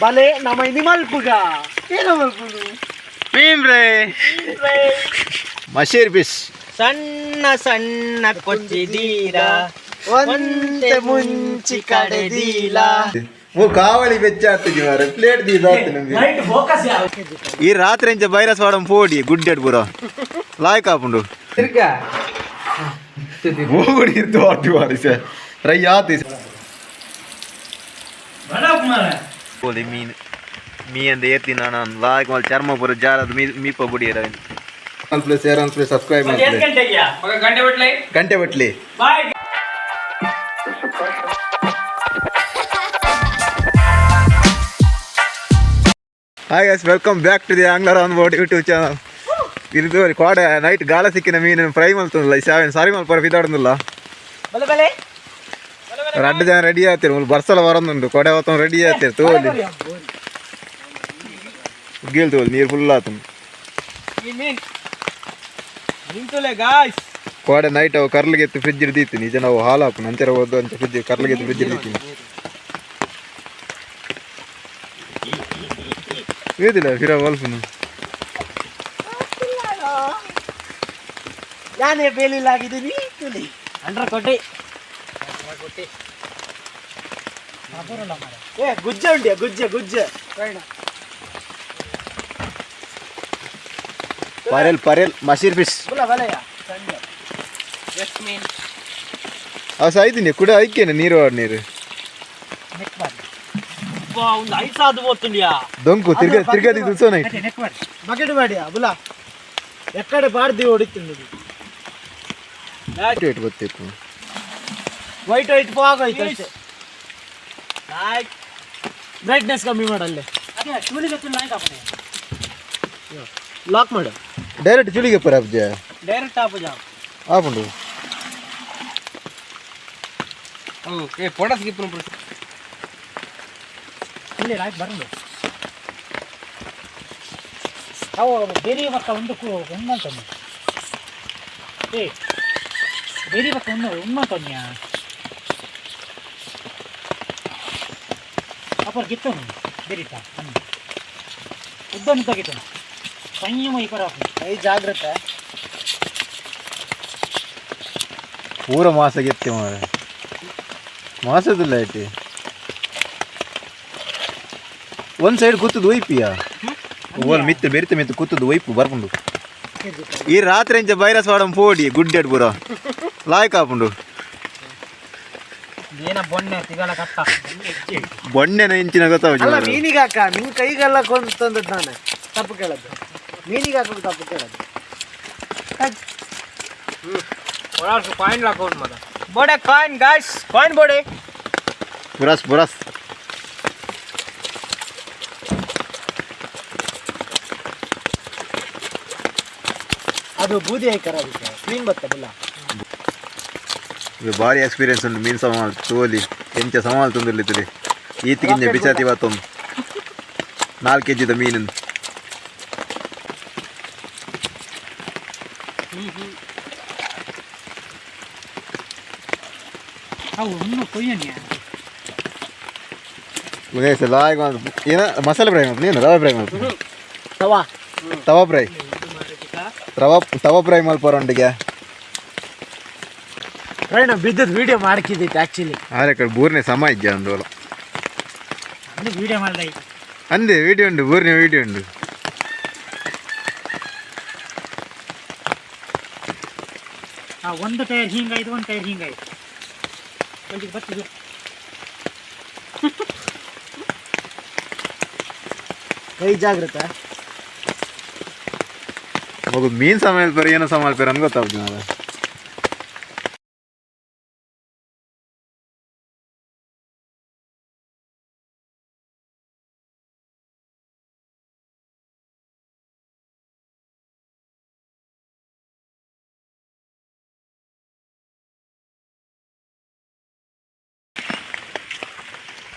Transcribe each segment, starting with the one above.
ಬಲೆ ನಮ್ಮ ಇನಿ ಮಲ್ಪುಗ ಏನ ಮಲ್ಪುನು ಮೀನ್ ಫ್ರೈ ಮಶೀರ್ ಫಿಶ್. ಸಣ್ಣ ಸಣ್ಣ ಕೊಚ್ಚಿದೀರ. ಒಂತೆ ಮುಂಚಿ ಕಡೆದೀಲ. ಓ ಕಾವಲಿ ಬೆಚ್ಚ ಆಗ್ತದೆ ಮಾರೆ, ಪ್ಲೇಟ್ ಲೈಟ್ ಫೋಕಸ್. ಈ ರಾತ್ರಿ ಇಂಚ ಬೈರಸ್ ವಾಡಂ ಪೋಡಿ ಗುಡ್ಡೆಡ್ ಪೂರ ಲಾಯ್ಕ್ ಆಪುಂಡು. ಓಡಿ ಇರ್ತು ಆಟಿ ಮಾರಿ ಸರ್ ರೈ ಆತಿ. ಕೋಲಿ ಮೀನ್ ಮೀ ಅಂದ ಏತಿ ನಾನು ಲಾಯ್ಕ್ ಮಲ್ ಚರ್ಮ ಪೂರ ಜಾರದ ಮೀ ಮೀಪ ಬುಡಿಯರ. ಪ್ಲಸ್ ಶೇರ್ ಪ್ಲಸ್ ಸಬ್ಸ್ಕ್ರೈಬ್ ಮಾಡಿ. ಗಂಟೆ ಬಿಟ್ಲೆ. ಗಂಟೆ ಬಟ್ಲಿ. Boy. Hi guys, welcome back to the angler on board YouTube channel. ಇದು ಕೋಡೆ ನೈಟ್ ಗಾಳ ಸಿಕ್ಕಿನ ಮೀನು ಫ್ರೈ ಮಲ್ತೊಂದಿಲ್ಲ ಸಾವಿನ ಸಾರಿ ಮಲ್ಪ ಬಿದಾಡೊಂದಿಲ್ಲ. ಬಲೆ ಬಲೆ. ರಡ್ಡು ಜನ ರೆಡಿ ಆಯ್ತಿರು. ಮುಲ್ ಬರ್ಸಲ ಬರೊಂದುಂಡು. ಕೊಡೆ ಹೊತ್ತೊಂದು ರೆಡಿ ಆಯ್ತಿರು. ತೋಲಿ ಉಗ್ಗೇಲ್ ತೋಲಿ, ನೀರು ಫುಲ್ ಆತುಂಡು. ಈ ಮೀನ್ ನಿಂತುಲೆ ಗಾಯ್ಸ್. ಕೋಡೆ ನೈಟ್ ಅವು ಕರ್ಲಿಗೆತ್ತು ಫ್ರಿಜ್ ಹಿಡ್ದಿತ್ತು. ನಿಜ ನಾವು ಹಾಲು ಹಾಕು ನಂತರ ಹೋದ ಅಂಚ ಫ್ರಿಜ್ ಕರ್ಲಿಗೆತ್ತು ಫ್ರಿಜ್ ಹಿಡ್ದಿತ್ತೀನಿ. ಇದಿಲ್ಲ ಫಿರಾ ವಲ್ಫುನು. ಯಾನೇ ಬೇಲಿಲಾಗಿದ್ದೀನಿ ತುಲಿ. ಅಂಡ್ರ ಕೊಟ್ಟಿ. ಏ ಗುಜ್ಜೆ ಉಂಡಿಯ ಗುಜ್ಜೆ ಗುಜ್ಜೆ. ಪರೆಲ್ ಪರೆಲ್ ಮಶೀರ್ ಫಿಶ್. ಬುಲ ಬಲೆಯ. ಎಷ್ಟು ಮೀನ್? ಅವು ಸಾಯ್ತೀನಿ ಕುಡ ಐಕೇನೆ ನೀರು ವಾಡ್ ನೀರು. ಒಂದು ಐಸ್ ಅದು పోతుండిಯಾ. ದೊಂಕು ತಿರ್ಗ ತಿರ್ಗದಿ ತುಸೋ ನೈಟ್. ಬಕೆಟ್ ಮಾಡಿಯಾ ಬುಲ ಎಕ್ಕಡೆ ಬಾರ್ದಿ ಹೊಡಿತೀನಿ. ರೇಟ್ ಗೊತ್ತಿತ್ತು. ವೈಟ್ ವೈಟ್ ಫಾಗ್ ಆಯ್ತು ಅಷ್ಟೇ. ಲೈಕ್. ಬ್ರೈಟ್ನೆಸ್ ಕಮ್ಮಿ ಮಾಡಲ್ಲೇ ಲಾಕ್ ಮಾಡು. ಡೈರೆಕ್ಟ್ ಚುಳಿಗೆ ಪರ ಅಬ್ಜ. ಡೈರೆಕ್ಟ್ ಆಪು ಜಾ. ಆಪುಂಡು. ಏ ಫೋಟೋಸ್ ಗಿಪ್ಪು. ಇಲ್ಲಿ ರಾಕ್ ಬರಂದು ಅವು ಬೇರೆ ಪಕ್ಕ ಒಂದು ಉಮ್ಮಂತೊನ್ನೆ. ಏ ಬೇರೆ ಪಕ್ಕ ಒಂದು ಉಮ್ಮಂತೊನ್ಯ ಅಪ್ಪರ್ ಗಿತ್ತನು ಬೇರಿತ ಉದ್ದನು ತೆಗಿತನು ಸಂಯಮ ಈ ಪರ. ಕೈ ಜಾಗ್ರತೆ. ಪೂರ ಮಾಸ ಗೆತ್ತೆ ಮಾರೆ, ಮಾಸದಿಲ್ಲ ಐತಿ. ಒಂದ್ ಸೈಡ್ ಕೂತದ್ದು ಒಯ್ಪಿಯಾ ಓಲ್ ಮಿತ್ತು ಬೆರಿತ ಮಿತ್ತು ಕೂತದ್ದು ಒಯ್ಪು ಬರ್ಪುಂಡು. ಈ ರಾತ್ರಿ ಇಂಚ ಬೈರಸ್ ವಾಡಂ ಪೋಡಿ ಗುಡ್ಡೆಡ್ ಪೂರ ಲಾಯ್ಕ್ ಆಪುಂಡು. ಏನ ಬೊಣ್ಣೆ ತಿಗಲ ಕಟ್ಟ. ಬೊಣ್ಣೆನ ಇಂಚಿನ ಅಲ್ಲ. ಗೊತ್ತಾಗ. ಮೀನಿಗೆ ಹಾಕ, ನಿನ್ ಕೈಗೆಲ್ಲ ಕೊಂಡು ತಂದದ್ದು ನಾನು ತಪ್ಪು ಕೇಳದ್ದು. ಮೀನಿಗೆ ಹಾಕೋದು ತಪ್ಪು ಕೇಳದ್ದು. ಕಾಯಿನ್ ಹಾಕೋದು ಮಗ ಬೋಡೆ ಕಾಯಿನ್ ಗಾಯ್ಸ್ ಕಾಯಿನ್ ಬೋಡೆ. ಬುರಸ್ ಬುರಸ್. ಅದು ಬೂದಿ ಹಾಕರ ಅದಕ್ಕೆ ಕ್ಲೀನ್ ಬತ್ತ ಬುಲ್ಲ. ಇದು ಭಾರಿ ಎಕ್ಸ್ಪೀರಿಯನ್ಸ್ ಉಂಟು ಮೀನು ಸಮಾಲ್ ತೋಲಿ ಎಂಚ ಸಮಾಲ್ ತುಂದಿರ್ಲಿತ್ತದೆ. ಈತಿಗಿಂಜ ಬಿಸಾತಿ ಬಾತೊಂದು 4 ಕೆಜಿದ ಮೀನು. ಅವು ಒಂದು ಕೊಯ್ಯನ್ಯ. ಲಾಯ್ ಏನ ಮಸಾಲೆ ಫ್ರೈ ಮಾಡ್ತೀನಿ, ಏನು ರವೆ ಫ್ರೈ ಮಾಡ್ತೀನಿ. ತವಾ. ತವಾ ಫ್ರೈ, ರವಾ ತವಾ ಫ್ರೈ ಮಲ್ಪರೊಂಡಿಗೆ. ಪ್ರಯಾಣ ಬಿದ್ದದ್ದು ವಿಡಿಯೋ ಮಾಡ್ಕಿದ್ದಿತ್ತು ಆ್ಯಕ್ಚುಲಿ. ಆರೆ ಕಡೆ ಬೂರ್ನೆ ಸಮ ಇಜ್ಜ ಅಂದೋಲ. ಅಂದ್ರೆ ವೀಡಿಯೋ ಮಾಡ್ದೆ. ಅಂದೆ ವಿಡಿಯೋ ಉಂಟು, ಬೂರ್ನೆ ವಿಡಿಯೋ ಉಂಟು. ಆ ಒಂದು ಟೈರ್ ಹಿಂಗಾಯ್ತು, ಒಂದು ಟೈರ್ ಹಿಂಗಾಯ್ತು. ಒಂಜಿಗೆ ಬತ್ತಿದು. ಕೈ ಜಾಗ್ರತೆ. ಮಗು ಮೀನು ಸಮ ಹೇಳ್ಪಾರ ಏನೋ ಸಮ ಹೇಳ್ಪಾರ ಅಂತ ಗೊತ್ತಾಗ್ತದೆ ನಾಳೆ.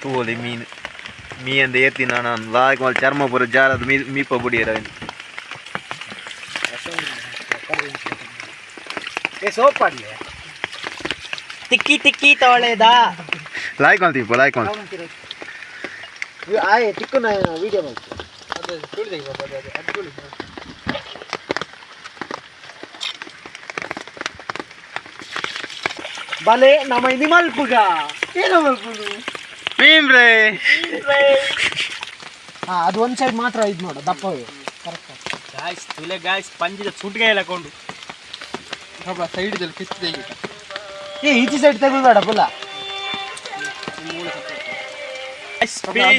ತೋಲಿ ಮೀನು ಮೀ ಅಂದ ಏತಿ ನಾನು ಲಾಯ್ಕ್ ಮಲ್ ಚರ್ಮ ಪೂರ ಜಾರದ ಮೀ ಮೀಪ ಬುಡಿಯರ. ಏ ಸೋಪ್ ಆಡ್ಲಿ. ತಿಕ್ಕಿ ತಿಕ್ಕಿ ತೊಳೆದ. ಲಾಯ್ಕ್ ಮಲ್ತೀಪ ಲಾಯ್ಕ್ ಮಲ್. ಆಯ್ ತಿಕ್ಕುನ ವಿಡಿಯೋ ಮಾಡ್ತೀನಿ. ಅದು ತುಳಿದೆ ಅದು ಅದು ಅದು ತುಳಿ. ಬಲೆ ನಮ್ಮ ಇಲ್ಲಿ ಮಲ್ಪುಗ ಏನೋ ಮಲ್ಪುದು. ಮೀನ್ರೇ. ಹಾ, ಅದು ಒಂದು ಸೈಡ್ ಮಾತ್ರ ಇದು ನೋಡು, ದಪ್ಪವೇ ಕರೆಕ್ಟ್. ಗಾಯ್ಸ್ ತುಲೆ ಗಾಯ್ಸ್, ಪಂಜಿದ ಸುಟ್ಗೆ ಇಲ್ಲ ಕೊಂಡು ಸ್ವಲ್ಪ ಸೈಡ್ದಲ್ಲಿ ಕಿತ್ತಿದೆ ಈಗ. ಏ, ಈಚೆ ಸೈಡ್ ತಗೊಳ್ಬೇಡ ಪುಲ್ಲ.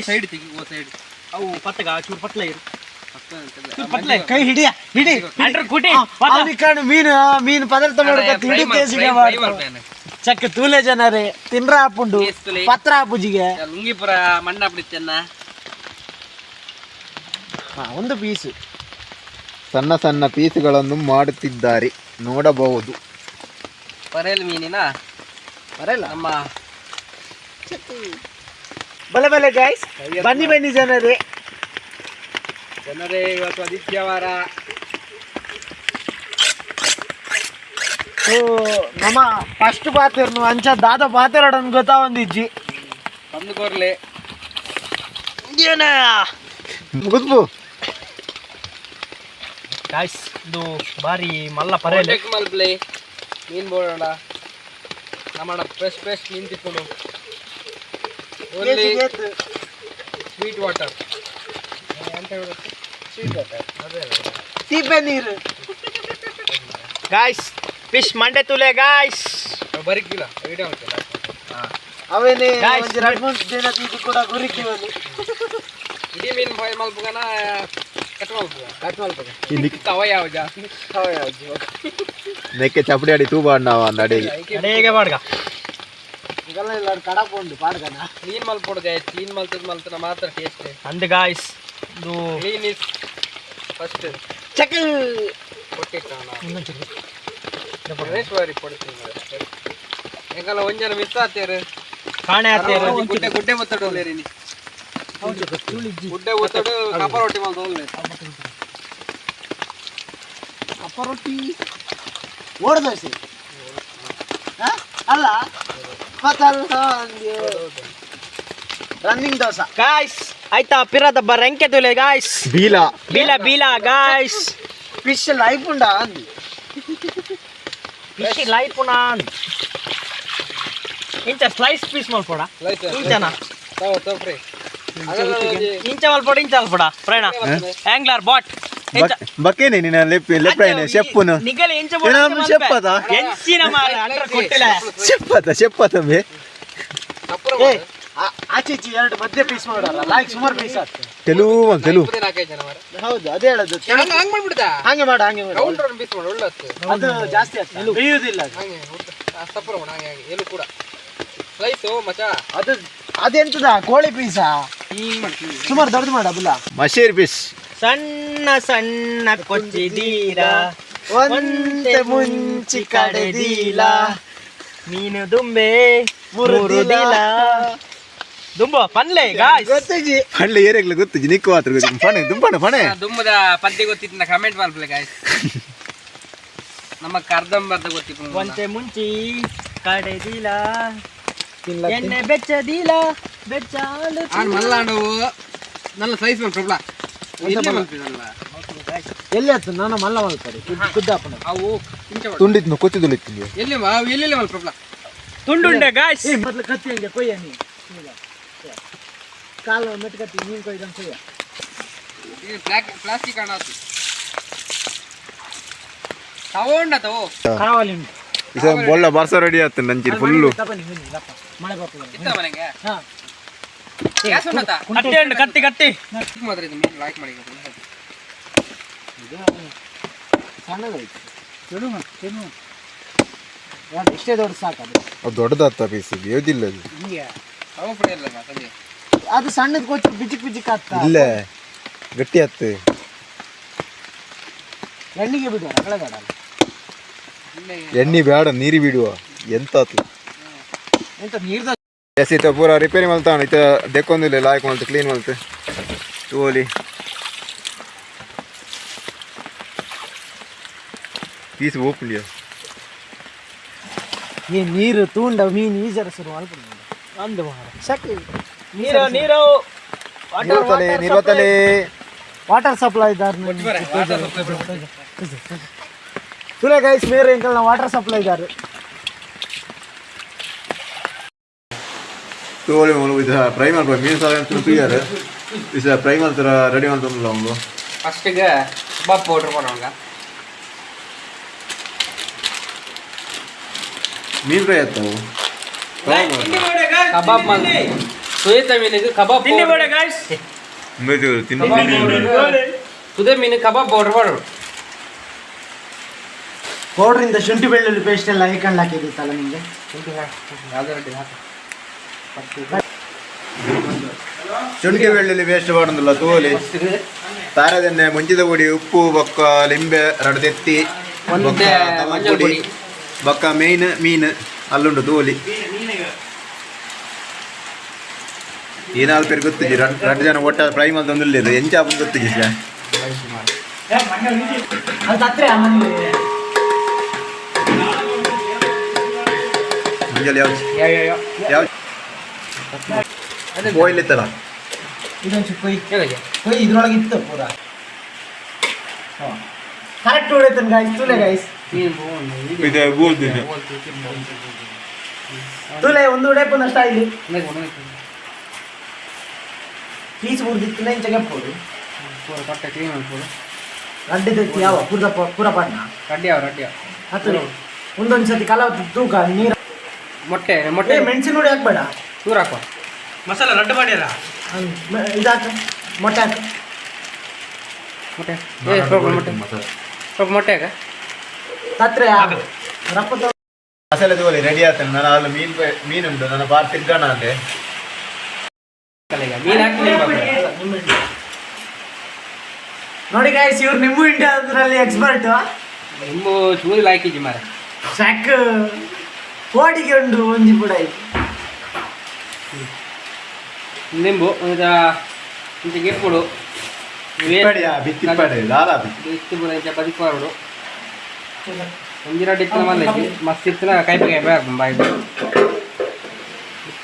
ಸೈಡ್ ತೆಗಿ, ಓ ಸೈಡ್ ಅವು ಪತ್ತಗ ಚೂರು ಪತ್ಲ ಇರು, ಚೂರು ಪತ್ಲೆ. ಕೈ ಹಿಡಿಯ ಹಿಡಿ. ಅಂಡ್ರ್ ಕುಟಿ. ಅವನಿಗೆ ಕಾಣು ಮೀನು ಮೀನು ಪದಾರ್ಥ ಮಾಡ್ಕೊತ ಹಿಡಿ ಕೇಸಿಗೆ ಮಾಡ್ತಾನೆ. ಚಕ್ಕ ತೂಲೆ ಜನರೇ ತಿನ್ರ ಆಪುಂಡು ಪತ್ರ ಆಪುಜಿಗೆ. ಲುಂಗಿಪುರ ಮಣ್ಣ ಬಿಡಿತನ್ನ. ಹಾ, ಒಂದು ಪೀಸ್. ಸಣ್ಣ ಸಣ್ಣ ಪೀಸ್ಗಳನ್ನು ಮಾಡುತ್ತಿದ್ದಾರೆ, ನೋಡಬಹುದು. ಪರೇಲ್ ಮೀನಿನ ಬರಲ್ಲ. ನಮ್ಮ ಬಲೆ ಬಲೆ ಗಾಯ್ಸ್, ಬನ್ನಿ ಬನ್ನಿ ಜನರೇ. ಜನರೇ, ಇವತ್ತು ಆದಿತ್ಯವಾರ. ಸೊ ನಮ್ಮ ಫಸ್ಟ್ ಪಾತಿರ್ನು ಅಂಚ ದಾದ ಪಾತಿರಡನ್ ಗೊತ್ತಾ ಒಂದಿಜ್ಜಿ. ಬಂದು ಕೋರ್ಲೆ. ಗುದ್ಬು. ಗಾಯ್ಸ್, ಇದು ಬಾರಿ ಮಲ್ಲ ಪರೇಲ್ ಮಲ್ಪ್ಲೆ ಮೀನ್ ಬೋಡೋಣ. ನಮ್ಮ ಫ್ರೆಶ್ ಫ್ರೆಶ್ ಮೀನ್ ತಿಕ್ಕೊಂಡು. ಸ್ವೀಟ್ ವಾಟರ್ ಅಂತ ಹೇಳೋದು. ಸ್ವೀಟ್ ವಾಟರ್ ಅದೇ. ಸೀಪೆ ನೀರು. ಗಾಯ್ಸ್, ಫಿಶ್ ಮಂಡೆ ತುಲೆ ಗಾಯ್ಸ್. ಬರಿಕಿಲ್ಲ ವಿಡಿಯೋ. ಅವೇನೆ. Guys, ಒಂಜಿ ರಡ್ಡ್ ಮೂರು ದಿನ ಇದು ಕೂಡ ಗುರಿಕಿ ಒಂದು. ಇಡೀ ಮೀನು ಫ್ರೈ ಮಲ್ಪುಗನ, ಕಟ್ ಮಲ್ಪುಗ? ಕಟ್ ಮಲ್ಪುಗ. ಇಲ್ಲಿ ತವ ಯಾವ ಜಾಸ್ತಿ? ನೆಕ್ಕೆ ಚಪಡಿ ಅಡಿ ತೂಬ ಅಣ್ಣ ಅಂದ ಅಡಿಗೆ. ಅಡಿಗೆ ಮಾಡ್ಗ. ಇದೆಲ್ಲ ಇಲ್ಲ, ಕಡಪ ಉಂಟು ಪಾಡ್ದನ. ಕ್ಲೀನ್ ಮಲ್ಪೊಡು ಗಾಯ್ಸ್. ಕ್ಲೀನ್ ಮಲ್ತದ ಮಲ್ತನ ಮಾತ್ರ ಟೇಸ್ಟ್ ಅಂದ್ ಗಾಯ್ಸ್. ಇದು clean is first. ಚಕ್. ಕೊಟ್ಟಿಟ್ಟ ರಮೇಶ್ ಬಾರಿ ಕೊಡ್ತೀನಿ. ಎಂಕಲ್ಲ ಒಂಜನ ಮಿಸ್ ಆತೇರು. ಕಾಣೆ ಆತೇರು. ಗುಡ್ಡೆ ಗುಡ್ಡೆ ಒತ್ತಡು ಉಲ್ಲೇರಿ. ಗುಡ್ಡೆ ಒತ್ತಡು ಕಪ್ಪ ರೊಟ್ಟಿ ಮಲ್ತ ಉಲ್ಲೆ. ಕಪ್ಪ ರೊಟ್ಟಿ, ಓಡ ದೋಸೆ. ಹಾ? ಅಲ್ಲ, ರನ್ನಿಂಗ್ ದೋಸೆ. ಗಾಯ್ಸ್, ಆಯ್ತಾ ಪಿರದ ಬರಂಕೆ ತುಲೆ ಗಾಯ್ಸ್. ಬೀಲಾ. ಬೀಲ ಬೀಲ guys. Fish life ಉಂಡಾ ಅಂದಿ. ಫಿಶ್ ಲೈಫ್ ನಾನ್ ಇಂಚ ಸ್ಲೈಸ್ ಪೀಸ್ ಮಲ್ಪೊಡ. ಇಂಚನ ಇಂಚ ಮಲ್ಪೊಡ, ಇಂಚ ಮಲ್ಪೊಡ ಪ್ರಯಾಣ ಆಂಗ್ಲರ್ ಬಾಟ್. ಬಕ್ಕೇನೆ ನಿನ್ನ ಲೆಪ್ ಲೆಪ್ರಾಯನೆ ಶೆಪ್ಪುನು. ನಿಗಲ ಇಂಚ. ಏನಾದ್ರು ಶೆಪ್ಪದ? ಎಂಚಿನ ಮಾರ ಅಂಡ್ರ ಕೊಟ್ಟಿಲ್ಲ. ಶೆಪ್ಪತ ಶೆಪ್ಪತ ಬೇ. ಏ, ಆಚೆ ಈಚೆ ಎರಡು ಮಧ್ಯೆ ಪೀಸ್ ಮಾಡಲ್ಲ, ಲೈಕ್ ಸುಮಾರು ಪೀಸ್ ಆಗ್ತದೆ. ತೆಲುವು ಒಂದು ತೆಲುವು. ಹೌದು, ಅದೇ ಹೇಳೋದು. ಹಾಗೆ ಮಾಡು, ಹಾಗೆ ಮಾಡು. ಅದು ಜಾಸ್ತಿ ಆಗ್ತದೆ, ಬೇಯುವುದಿಲ್ಲ ಅದು. ಅದು ಅದೆಂತದ ಕೋಳಿ ಪೀಸಾ? ಸುಮಾರು ದೊಡ್ಡದು ಮಾಡ ಬುಲ್ಲ. ಮಶೀರ್ ಪೀಸ್. ಸಣ್ಣ ಸಣ್ಣ ಕೊಚ್ಚಿದೀರ. ಒಂತೆ ಮುಂಚಿ ಕಡೆದೀಲ. ಮೀನು ದುಂಬೆ. ಮುರುದಿಲ. ದುಂಬ ಪನ್ಲೆ ಗಾಯ್ಸ್. ಗೊತ್ತಿಜಿ. ಹಳ್ಳಿ ಏರಿಯಾಗ್ಲ ಗೊತ್ತು, ನಿಕ್ಕು ಮಾತ್ರ ಗೊತ್ತು. ಫಣೆ ದುಂಬಣ ಫಣೆ. ದುಮ್ಮದ ಪದ್ಯ ಗೊತ್ತಿತ್ತು, ಕಮೆಂಟ್ ಮಾಡ್ಪ್ಲೆ ಗಾಯ್ಸ್. ನಮ್ಮ ಕರ್ದಂಬರ್ದ ಗೊತ್ತಿತ್ತು. ಒಂತೆ ಮುಂಚಿ ಕಡೆದಿಲ, ಎಣ್ಣೆ ಬೆಚ್ಚದಿಲ ಬೆಚ್ಚಾಲು. ಆನ್ ಮಲ್ಲಾಂಡವು ನನ್ನ ಸೈಜ್ ಮಲ್ಪ ಎಲ್ಲಿ ಮಲ್ಪಿದಲ್ಲ. ಎಲ್ಲಿ ಆಯ್ತು? ನಾನು ಮಲ್ಲ ಮಲ್ಪಡಿ ಕುದ್ದಾಪನ. ಅವು ಇಂಚ ಮಾಡು. ತುಂಡಿದ್ನು ಕೊತ್ತಿ ತುಳಿತ್ತು. ಎಲ್ಲಿ ಎಲ್ಲಿ ಮಲ್ಪ. ತುಂಡುಂಡೆ ಗಾಯ್ಸ್. ಮೊದಲು ಕತ್ತಿ ಹಂಗೆ ಕೊಯ್ಯ ನೀ. ಈಗ ಕಾಲು ಮೆಟ್ಟು ಕತ್ತಿ ನೀನು ಕೊಯ್ದಂಗೆ ಕೊಯ್ಯ. ಪ್ಲಾಸ್ಟಿಕ್ ಹಣ ಆತು ತಗೊಂಡ ತಗೋ. ಕಾವಲಿ ಉಂಟು. ಬೊಳ್ಳ ಬರ್ಸ ರೆಡಿ ಆಗ್ತದೆ ನಂಚಿರಿ ಫುಲ್ಲು. ತಗೊಳ್ಳಿ, ಬನ್ನಿ, ದಪ್ಪ. ಮಳೆ ಬರ್ತದೆ. ಇತ್ತ ಮನೆಗೆ. ಹಾ. ಗ್ಯಾಸ್ ಉಂಟಾ? ಕಟ್ಟಿ ಉಂಟು, ಕತ್ತಿ ಕತ್ತಿ. ಮಾತ್ರ ಇದು ಮೀನು ಲಾಯ್ಕ್ ಮಾಡಿ. ಸಣ್ಣದಾಯ್ತು. ತಿನ್ನು, ತಿನ್ನು. ಎರಡು ಇಷ್ಟೇ ದೊಡ್ಡ ಸಾಕು ಅದು. ಅದು ದೊಡ್ಡದಾಗ್ತ ಪೀಸ್, ಬೇಯೋದಿಲ್ಲ ಅದು. ಹಿಂಗೆ. ಅವು ಫ್ರೈ ಇಲ್ಲ ಸಂಜೆ. ಅದು ಸಣ್ಣದ ಕೊಚ್ಚಿ ಬಿಜಿಕ್ ಬಿಜಿಕ್ ಆಗ್ತಾ. ಇಲ್ಲ, ಗಟ್ಟಿ ಆಗ್ತದೆ. ಎಣ್ಣಿಗೆ ಬಿಡುವ ರಗಳೆ ಬೇಡ ಅಲ್ಲ. ಎಣ್ಣೆ ಬೇಡ, ನೀರು ಬಿಡುವ ಎಂತ ಆತು. ಎಂತ ನೀರ್ದ. ಎಸ್, ಇತ್ತ ಪೂರ ರಿಪೇರಿ ಮಲ್ತಾಣ. ಇತ್ತ ದೆಕ್ಕೊಂದಿಲ್ಲ, ಲಾಯ್ಕ್ ಮಲ್ತು, ಕ್ಲೀನ್ ಮಲ್ತು ತೋಲಿ ಪೀಸ್ ಓಪುಂಡಿಯ. ಈ ನೀರು ತೂಂಡ ಮೀನು ಈಜರ ಶುರು ಅಲ್ಪ. ಅಂದು ಮಾರ. ಸಾಕು. ನೀರು ನೀರು. ನಿರ್ವತಲೆ ನಿರ್ವತಲೆ. ವಾಟರ್ ಸಪ್ಲೈ ದಾರ್ ತುಲೆ ಗೈಸ್, ಮೇರೆ ಎಂಕಲ್ನ ವಾಟರ್ ಸಪ್ಲೈ ದಾರ್. ತೋಳಿ ಮೂಲು ಇದು ಫ್ರೈ ಮಾಡ್ಬೋದು ಮೀನು ಸಾರು ಅಂತ ತುಯ್ಯಾರ ಇಸ ಫ್ರೈ ಮಾಡ್ತಾರ, ರೆಡಿ ಮಾಡ್ತಾರಲ್ಲ அவங்க. ಫಸ್ಟಿಗೆ ಕಬಾಬ್ ಪೌಡ್ರ್ ಮಾಡೋಣ. ಮೀನು ಫ್ರೈ ಆಗ್ತಾವು. ಕಬಾಬ್ ಮಾಲ್ ಸುಯತ ಮೀನಿಗೆ ಕಬಾಬ್ ಸುದೆ ಮೀನು ಕಬಾಬ್ ಪೌಡ್ರ್ ಮಾಡೋಣ. ಪೌಡ್ರಿಂದ ಶುಂಠಿ ಬೆಳ್ಳುಳ್ಳಿ ಪೇಸ್ಟ್ ಎಲ್ಲ ಹಾಕೊಂಡು ಹಾಕಿದಿತ್ತಲ್ಲ ನಿಮಗೆ? ಶುಂಠಿ ಬೆಳ್ಳುಳ್ಳಿ ವೇಸ್ಟ್ ಮಾಡೋದಿಲ್ಲ ತೋಲಿ. ತಾರದೆಣ್ಣೆ, ಮುಂಚಿದ ಪುಡಿ, ಉಪ್ಪು, ಬೊಕ್ಕ ಲಿಂಬೆ ರಡು ತೆತ್ತಿ, ಬೊಕ್ಕ ಒಂತೆ ತಮಕ್ ಮಂಜಲ್ ಪುಡಿ, ಪೊಡಿ. ಬೊಕ್ಕ ಮೇಯ್ನ್ ಮೀನು ಅಲ್ಲುಂಡು ತೋಲಿ. ಈ ನಾಲ್ಕು ಪೇರು ಗೊತ್ತಿಜಿ, ರಡ್ ರಡ್ ಜನ ಒಟ್ಟ ಫ್ರೈ ಮಲ್ತೊಂದುಲ್ಲೆರ್, ಎಂಚ ಆಪುಂಡು ಗೊತ್ತಿಜಿ ಸರ್. ಅದು ತತ್ರೆ ಮನೆ. ಮುಂಜಾನೆ ಯಾವ ಯಾವ ಬೋಯ್ಲ್ ಇತ್ತಲ್ಲ. ಇದೊಂದು ಕೊಯ್ ಕೊಯ್, ಇದ್ರೊಳಗೆ ಇತ್ತು ಪೂರ. ಕರೆಕ್ಟ್ ಹೊಡೈತನ್ ಗಾಯ್ಸ್, ತುಲೆ ಗಾಯ್ಸ್. ಇದು ಬೋಲ್ದಿದೆ. ತುಲೆ, ಒಂದು ಉಡೈಪುನ ಸ್ಟೈಲ್ ಪೀಸ್ ಮುರಿದಿತ್ತು, ಇಂಚ ಕೆಪ್ಪೋಡು. ರಡ್ಡೆ ತೆತ್ತಿ ಯಾವ ಪೂರ ಪೂರ ಪಣ್ಣ. ರಡ್ಡಿ ಯಾವ ರಡ್ಡಿ ಯಾವ. ಹತ್ತು ಒಂದೊಂದು ಸತಿ ಕಲ ತೂಕ ನೀರು. ಮೊಟ್ಟೆ ಮೊಟ್ಟೆ. ಏ, ಮೆಣಸಿನ ಹುಡಿ ಹಾಕ್ಬೇಡ. ಚೂರು ಹಾಕುವ. ಮಸಾಲ ರಡ್ಡು ಮಾಡ್ಯಾರ. ಇದಾಕ, ಮೊಟ್ಟೆ ಹಾಕು. ಮೊಟ್ಟೆ, ಏ ಸ್ವಲ್ಪ ಮೊಟ್ಟೆ, ಸ್ವಲ್ಪ ಮೊಟ್ಟೆ ಹಾಕ. ತತ್ರೆ ರಪ್ಪ. ಮಸಾಲೆ ತೋಲಿ ರೆಡಿ ಆಗ್ತಾನೆ. ನಾನು ಅಲ್ಲಿ ಮೀನು ಮೀನುಂಟು, ನನ್ನ ಬಾರ್ ತಿರ್ಗಾಣ ಅಂದೆ. ಈಗ ಮೀನು ಹಾಕಿ ನಿಂಬೆ ಹಾಕು. ನೋಡಿ ಗಾಯ್ಸ್, ಇವ್ರು ನಿಂಬು ಇಂಡಿಯಾದ್ರಲ್ಲಿ ಎಕ್ಸ್ಪರ್ಟ್. ನಿಂಬು ಚೂರು ಹಾಕಿದ್ದಿ ಮಾರ. ಸಾಕ್, ಕೋಡಿಗೆ ಉಂಟು ಒಂಜಿ ಪುಡ ಆಯ್ತು. ನಿಂಬು ಒಂದು ಇಂಚ ಗೆಪ್ಪುಡು. ಇಪ್ಪಡಿಯಾ ಬಿತ್ತಿಪ್ಪಡೆ ದಾದಾ. ಇತ್ತು ಪೂರ ಇಂಚ ಬದಿಕ್ ಬಾರುಡು. ಒಂಜಿ ರಡ್ಡು ಇತ್ತಿನ ಮಲ್ಲ ಮಸ್ತ್ ಇತ್ತಿನ ಕೈಪೆ ಕೈಪೆ ಹಾಕು ಬಾಯಿ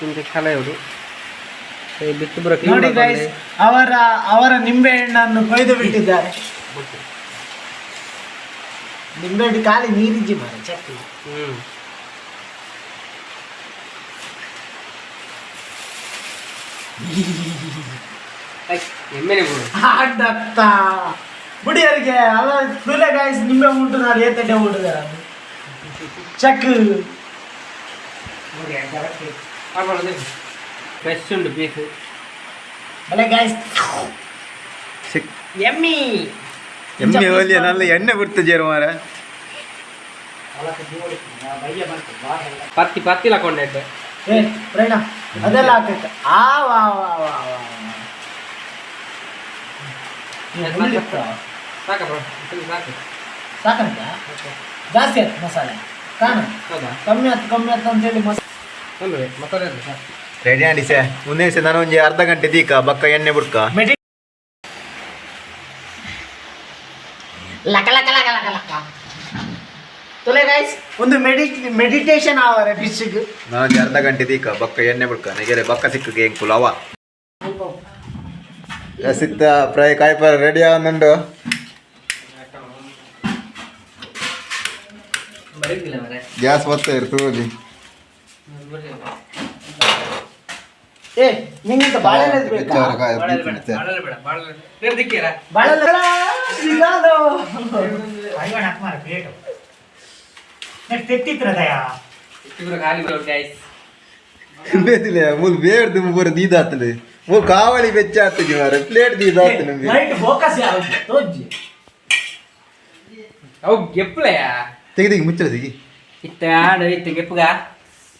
ಇಂಚ ಕಲೆಯೋಡು ಬಿತ್ತು ಪೂರ ಕ್ಲೀನ್. ನೋಡಿ ಗೈಸ್, ಅವರ ಅವರ ನಿಂಬೆ ಹಣ್ಣನ್ನು ಕೊಯ್ದು ಬಿಟ್ಟಿದ್ದಾರೆ. ನಿಂಬೆ ಹಣ್ಣು ಖಾಲಿ ನೀರಿಜ್ಜಿ ಮಾರ ಚಕ್ಕಿ. ಹ್ಞೂ, ಎಮ್ಮೆನೆ ಬಿಡು. ಆಡತ್ತ ಬುಡಿಯರಿಗೆ ಅಲ್ಲ. ತುಲೆ ಗಾಯ್ಸ್, ನಿಂಬೆ ಉಂಟು, ನಾನು ಏತಡ್ಡೆ ಉಂಟು ಚಕ್. ಫ್ರೆಶ್ ಉಂಟು ಪೀಸ್. ಅಲ್ಲ ಗಾಯ್ಸ್. ಸಿಕ್. ಎಮ್ಮಿ. ಎಮ್ಮೆ ಒಲಿಯ നല്ല ಎಣ್ಣೆ ಬಿಡ್ತು ಜೇರು ಮಾರ. ಪತ್ತಿ ಪತ್ತಿ ಹಾಕೊಂಡೆ. ಏ ಪ್ರೇಣ, ಅದೆಲ್ಲ ಹಾಕಕ್ಕೆ ಆ ವಾ ವಾ ವಾ ವಾ. ಸಾಕ ಬ್ರೋ, ಸಾಕು. ಸಾಕಂತ ಜಾಸ್ತಿ ಆಯ್ತು ಮಸಾಲೆ ಕಾಣ. ಹೌದಾ? ಕಮ್ಮಿ ಆಯ್ತು, ಕಮ್ಮಿ ಆಯ್ತು ಅಂತೇಳಿ ಮಸಾಲೆ. ತೊಂದರೆ ಮಸಾಲೆ ಅದು ಸಾಕು. ರೆಡಿ ಆಂಡಿ ಸೆ ಮುಂದೆ ಸೆ, ನಾನು ಒಂಜಿ ಅರ್ಧ ಗಂಟೆ ದೀಕ, ಬಕ್ಕ ಎಣ್ಣೆ ಬುಡ್ಕ. ಮೆಡಿ ಲಕ ಲಕ ಲಕ ಲಕ ಲಕ. ತುಲೆ ಗೈಸ್, ಒಂದು ಮೆಡಿಟೇಷನ್ ಆವರೆ ಫಿಶ್ಗೆ. ನಾನು ಒಂಜಿ ಅರ್ಧ ಗಂಟೆ ದೀಕ, ಬಕ್ಕ ಎಣ್ಣೆ ಬುಡ್ಕ ನೆಗೆರೆ ಬಕ್ಕ ಸಿಕ್ಕಗೆ ಎಂಕುಲು ಅವ ಸಿತ್ತ ಫ್ರೈ ಕಾಯ್ಪಾರ ರೆಡಿ ಆವೊಂದುಂಡು. ಬರೀತಿಲ್ಲ ಮರೆ. ಗ್ಯಾಸ್ ಬತ್ತ ಇರ್ತದೆ. ಏ, ನಿಂಗಿಂತ ಬಾಳೆಲೆ ಬೇಕಾ? ಬಾಳೆಲೆ ಬೇಡ, ಬಾಳೆಲೆ ಬೇಡ, ಬಾಳೆಲೆ ಬೇರೆ ದಿಕ್ಕೀರಾ? ಬಾಳೆಲೆ ಸಿಗಾದು. ಐವನ್ ಹಾಕ್ ಮಾರ ಪ್ಲೇಟು ನೆಟ್ ತೆತ್ತಿತ್ರ ದಯಾ. ಇವ್ರು ಖಾಲಿ ಬಿಡೋರು ಗೈಸ್. ಬೇತಿಲ್ಲ ಮೂಲು ಬೇಡ್ದು ಪೂರ ದೀದಾತದೆ, ಮೂಲು ಕಾವಳಿ ಬೆಚ್ಚ ಆಗ್ತದೆ ಮಾರೆ, ಪ್ಲೇಟ್ ದೀದಾತದೆ ನಿಮ್ಗೆ. ಲೈಟ್ ಫೋಕಸ್ ಯಾವುದು ತೋಜ್ಜಿ. ಅವು ಗೆಪ್ಪಲೆಯಾ? ತೆಗಿ ತೆಗಿ, ಮುಚ್ಚಳ ತೆಗಿ. ಇತ್ತ ಆಡು ಇತ್ತ ಗೆಪ್ಪುಗ.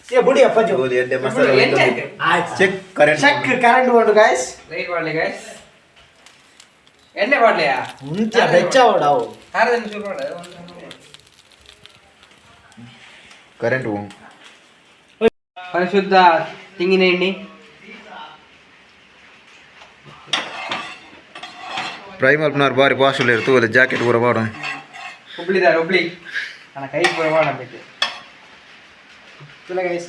ಏ ಬುಡಿ ಅಪ್ಪಾಜಿ. ಗೋಲಿ ಎಡ್ಡೆ ಮಸಾಲೆ. ಎಣ್ಣೆ ಆಯ್ತು. ಆಯ್ತು. Check current. ಚೆಕ್ ಕರೆಂಟ್ ಉಂಟು ಗಾಯ್ಸ್. ಲೈಟ್ ಮಾಡಲಿ ಗೈಸ್, ಎಣ್ಣೆ ಮಾಡಲಿಯಾ? ಮುಂಚೆ ಬೆಚ್ಚ ಅವು. ಖಾರದಿಂದ ಶುರು ಮಾಡ. ಕರೆಂಟ್. ಪರಿಶುದ್ಧ ತೆಂಗಿನ ಎಣ್ಣೆ. ಫ್ರೈ ಮಲ್ಪನವ್ರು ಬಾರಿ ಫಾಸ್ಟ್ ಇರ್ತದೆ, ಜಾಕೆಟ್ ಪೂರ ಬಾಡು. ಹುಬ್ಳಿದಾರೆ ಹುಬ್ಳಿ, ನನ್ನ ಕೈ ಪೂರ ಮಾಡಬೇಕು. ಗೈಸ್.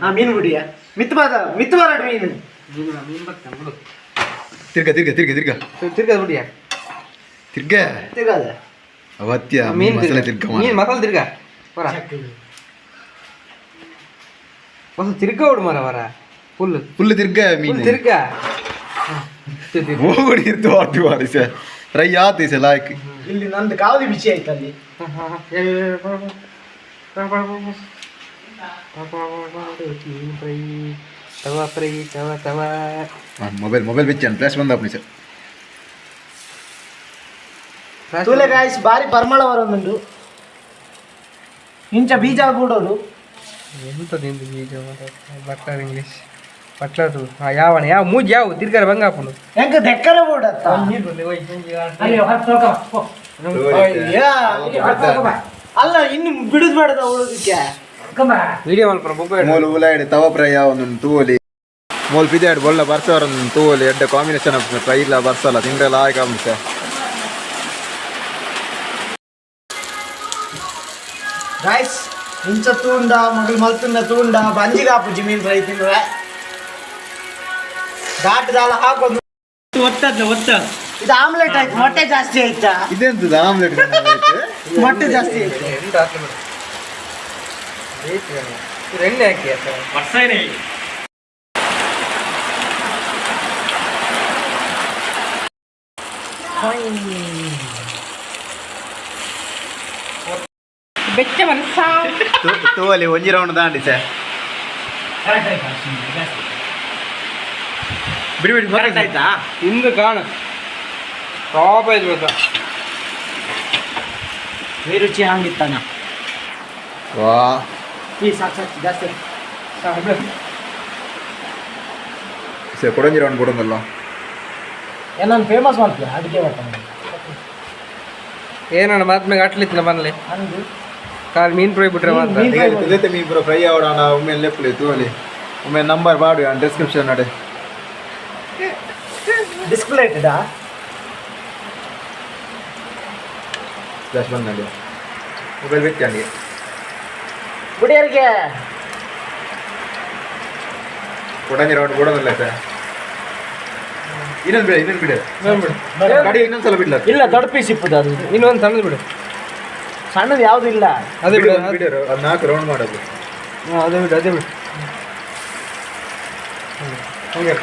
ಹಾ ಮೀನು ಬಿಡಿಯ ಮಿತ್ ಬಾದ ಮಿತ್ ಬರಡು ಮೀನು. ಮೀನು ಬರ್ತಾನೆ ಬಿಡು. ತಿರ್ಗ ತಿರ್ಗ ತಿರ್ಗ ತಿರ್ಗ. ತಿರ್ಗಾ ಬಿಡಿಯಾ. ತಿರ್ಗ. ತಿರ್ಗಾದ. ಅವತ್ಯ ಮೀನು ಮಸಾಲೆ ತಿರ್ಗ. ಮೀನು ಮಸಾಲೆ ತಿರ್ಗಾ ಬರ ಮಸಾಲೆ ತಿರ್ಗಾ ಬಿಡು ಮರ ಬರ ಫುಲ್. ಫುಲ್ ತಿರ್ಗ ಫುಲ್. ಮೀನು. ತಿರ್ಗಾ. ಹೋಗುಡಿ ಇರ್ತು ಆಟಿ ವಾರಿ ಸರ್ ಫ್ರೈ ಆತು ಸರ್ ಲಾಯ್ಕ್. ಇಲ್ಲಿ ನಂದು ಕಾವಲಿ ಬಿಸಿ ಆಯ್ತು ಅಲ್ಲಿ. ಫ್ರೈ ತವಾ ಫ್ರೈ ತವಾ ತವಾ. ಮೊಬೈಲ್ ಮೊಬೈಲ್ ಬಿಚ್ಚಿ ಫ್ಲಾಶ್ ಬಂದ ಅಪ್ಪನಿ ಸರ್. ತೂಲೆ ಗಾಯ್ಸ್ ಬಾರಿ ಪರಿಮಳ ಬರೋದುಂಟು ಇಂಚ ಬೀಜ ಬಿಡೋದು. ಎಂತ ನಿಂದು ಬೀಜ Buttler English Buttler ಹಾಂ ಯಾವಣ ಯಾವ ಮೂಜಿ ಯಾವ ತಿರ್ಗಾರ ಬಂಗ ಹಾಕೊಂಡು. ಹೆಂಗ ದೆಕ್ಕರೆ ಬೋಡತ್ತ. ಅಲ್ಲ ಇನ್ನು ಬಿಡುದು ಬೇಡದ ಉಳೋದಕ್ಕೆ. Video ಮಲ್ಪ mobile. ಮೂಲು ಉಲಾಯ್ಡ್ ತವ ಫ್ರೈ ಒಂದೊಂದು ತೂವಲಿ ಮೂಲು ಪಿದಾಡ್ ಬೊಳ್ಳ ಬರ್ಸವರ ತೂವಲಿ ಎಡ್ಡ ಕಾಂಬಿನೇಷನ್ ಫ್ರೈ ಇಲ್ಲ ಬರ್ಸಲ್ಲ ತಿಂಡ್ರೆ ಲಾಯ್ಕ್ ಆಂಶ. ಗಾಯ್ಸ್ ಇಂಚ ತೂಂಡ ಮಗಳು ಮಲ್ತುಂಡ ತೂಂಡ ಬಂಜಿಗೆ ಹಾಪುಜಿ ಮೀನು ಫ್ರೈ ತಿಂದ್ರೆ ದಾಟ ದಾಲ ಹಾಕೋದು. ಒತ್ತದ್ಲ ಒತ್ತ. ಇದು ಆಮ್ಲೆಟ್ ಆಯ್ತು, ಮೊಟ್ಟೆ ಜಾಸ್ತಿ ಆಯ್ತಾ? ಇದೆಂತದ ಆಮ್ಲೆಟ್? ಮೊಟ್ಟೆ ಜಾಸ್ತಿ ಆಯ್ತು. ಎಂತ ಹಾಕಿ ಬಿಡು ಎಣ್ಣೆ ಹಾಕಿ ಆಯ್ತಾ? ವರ್ಷನೇ. ಬೆಚ್ಚ ಮನಸ್ಸಾ. ತೂವಲಿ ಒಂಜಿ ರೌಂಡ್ ದಾಂಡಿ ಸರ್. ಕರೆಕ್ಟ್ ಆಯ್ತಾ? ಜಾಸ್ತಿ. ಬಿಡಿ ಬಿಡಿ. ಕರೆಕ್ಟ್ ಆಯ್ತಾ? ಇಂದು ಕಾಣ ಟಾಪ್ ಆಯ್ತು ಗೊತ್ತಾ? ರುಚಿ ಹಂಗಿತ್ತಾನ. ವಾ. ಈ ಸಾಕು ಸಾಕು ಜಾಸ್ತಿ ಆಯ್ತು. ಸರ್ ಕೊಡೊಂಜಿ ರೌಂಡ್ ಕೊಡೊಂದಲ್ಲ. ಏನನ್ ಫೇಮಸ್ ಮಾಡ್ತೀಯ ಅಡುಗೆ ಮಾಡ್ತಾನೆ. ಏನಣ್ಣ ಮಾತ್ಮೇಗ ಅಟ್ಲಿತ್ತಿನ ಬನ್ಲಿ. ಹಂಗೆ. ಕಾಲು ಮೀನು ಫ್ರೈ ಬಿಟ್ರೆ ಮಾತ್ರ. ಮೀನ್ ಫ್ರೈ. ತುದೆತೆ ಮೀನ್ ಪೂರ ಫ್ರೈ ಆವಡಾಣ ಒಮ್ಮೆ ಲೆಪ್ಪಲೆ ತೂವಲಿ ಒಮ್ಮೆ ನಂಬರ್ ಬಾಡು ಡಿಸ್ಕ್ರಿಪ್ಷನ್ ನಡೆ. ಡಿಸ್ಪ್ಲೇ ಇಟ್ಟದಾ? ಫ್ಲಾಶ್ ಬಂದಂಡಿ ಮೊಬೈಲ್ ಬಿಚ್ಚಂಡಿ. ಗುಡಿಯರಿಗೆ. ಕೊಡಂಜಿ ರೌಂಡ್ ಕೊಡೋದಿಲ್ಲ ಸರ್. ಇನ್ನೊಂದು ಬಿಡ ಇನ್ನೊಂದು ಬಿಡ ಕಡಿ ಇನ್ನೊಂದು ಸಲ ಬಿಡ್ಲ. ಇಲ್ಲ ದೊಡ್ಡ ಪೀಸ್ ಇಪ್ಪುದು ಅದು. ಇನ್ನೊಂದು ಸಣ್ಣದು ಬಿಡು. ಸಣ್ಣದು ಯಾವ್ದು ಇಲ್ಲ. ಅದೇ ಬಿಡು. ಬಿಡು ಬಿಡು ಅದು ನಾಲ್ಕು ರೌಂಡ್ ಮಾಡೋದು. ಹಾ, ಅದೇ ಬಿಡು ಅದೇ ಬಿಡು. ಹಂಗೆ.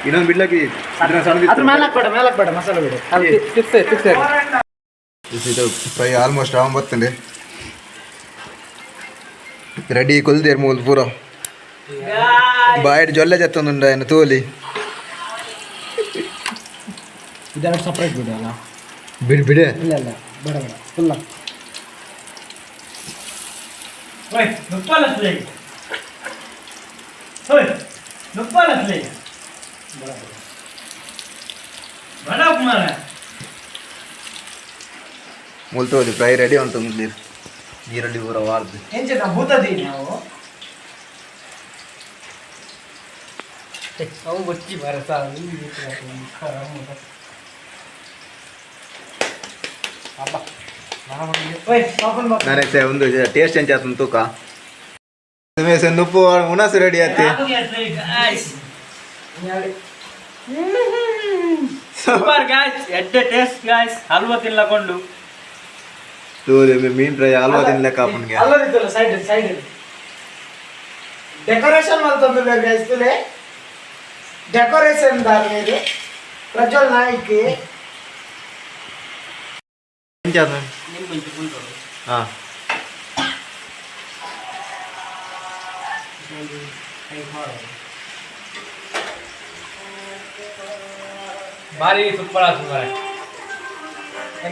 ಇನ್ನೊಂದು ಬಿಡ್ಲಕ್ಕೆ ಇದನ್ನ ಸಣ್ಣದಿತ್ತು. ಅದ್ರ ಮೇಲೆ ಹಾಕ್ಬೇಡ ಮೇಲೆ ಹಾಕ್ಬೇಡ ಮಸಾಲೆ ಬಿಡು. ಅದು fix fix. ಇದು ಫ್ರೈ ಆಲ್ಮೋಸ್ಟ್ ಆನ್ ಬರ್ತಂಡೆ ರೆಡಿ ಕೊಲ್ದೇರ್ ಮೂಲ್ ಪೂರ ಬಾಯ್ಡ್ ಜೊಲ್ಲೆ ಜತ್ತೊಂದುಂಡ ಏನು ತೋಲಿ. ಇದೆರಡು ಸಪ್ರೇಟ್ ಬಿಡು ಅಲ್ಲ. ಬಿಡು ಬಿಡೆ. ಇಲ್ಲ ಇಲ್ಲ ಬೇಡ ಬೇಡ ಫುಲ್ಲ. ಓಯ್ ನುಪ್ಪಲತ್ಲೆ ಓಯ್ ನುಪ್ಪಲತ್ಲೆ ಬಡ ಕುಮಾರ. ಮೂಲ್ ತೋಲಿ ಫ್ರೈ ರೆಡಿ ಉಂಟು ನೀರು ನೀರಲ್ಲಿ ಪೂರ ವಾರ್ದು. ಎಂಚ ಭೂತದಿ ನಾವು. ಅವು ಬಚ್ಚಿ ಬರಸ. ಓಯ್ ಓಪನ್ ಬಾಕ್ಸ್. ನಾನೇ ಸೆ ಒಂದು ಟೇಸ್ಟ್ ಎಂಚ ಆತಂದು ತೂಕ ಉಪ್ಪು ಉಣಸು ರೆಡಿ ಆತಿ. ಸೂಪರ್ ಗಾಯ್ಸ್ ಎಡ್ಡೆ ಟೇಸ್ಟ್ ಗಾಯ್ಸ್ ಹಲ್ವ ತಿನ್ಲಕೊಂಡು. ತೋಲಿ ಮೀನ್ ಫ್ರೈ ಹಲ್ವಾ ತಿನ್ಲೆಕ್ಕ ಅಪ್ಪನಿಗೆ. ಅಲ್ಲದಿತ್ತಲ್ಲ side side decoration ಮಲ್ತೊಂದು guys ತುಲೆ decoration ದಾರಿ ಪ್ರಜ್ವಲ್ ನಾಯ್ಕ್. ಎಂಚ ಆತು ಹಾಂ ಭಾರಿ ಸೂಪರ್ ಆಗ್ತದೆ ಮಾರ್ರೆ.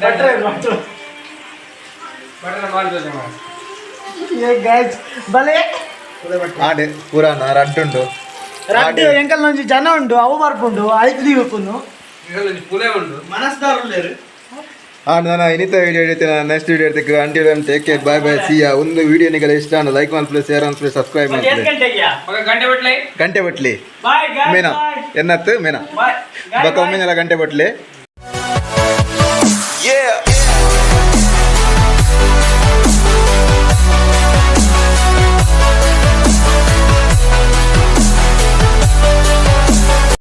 Butter butter. Button ಮಾಡಿದ್ರೆ ಏ ಗೈಸ್ ಬಲೆ. ಆಡೆ ಪೂರಾನ ರಡ್ಡುಂಡು. ರಡ್ಡು ಎಂಕಲ್ ಒಂಜಿ ಜನ ಉಂಡು ಅವು ಬರ್ಪುಂಡು ಐದು ದಿವಪುಂಡು. ಪುಲೆ ಉಂಟು. ಹಾಂ ನಾನು ಇನ್ನಿತ ವೀಡಿಯೋ ಹಿಡಿತೀನಿ ನೆಕ್ಸ್ಟ್ ವೀಡಿಯೋ ಇಡ್ತೀನಿ. Until take care bye bye see ya. ಒಂದು ವೀಡಿಯೋ ನಿಗಲ ಇಷ್ಟ ಲೈಕ್ ಮಲ್ಪಲೆ ಶೇರ್ ಮಲ್ಪಲೆ ಸಬ್ಸ್ಕ್ರೈಬ್ ಮಲ್ಪಲೆ. ಗಂಟೆಗೆ ಮಗ ಗಂಟೆ ಬಿಟ್ಲೆ. ಗಂಟೆ ಬಟ್ಲಿ. Bye guys. ಮೇನಾ ಎನ್ನತ್ತು ಮೇನಾ ಬಾಯ್. ಬೊಕ್ಕ ಒಮ್ಮೆನೆಲ್ಲ ಗಂಟೆ ಬಟ್ಲಿ. Yeah.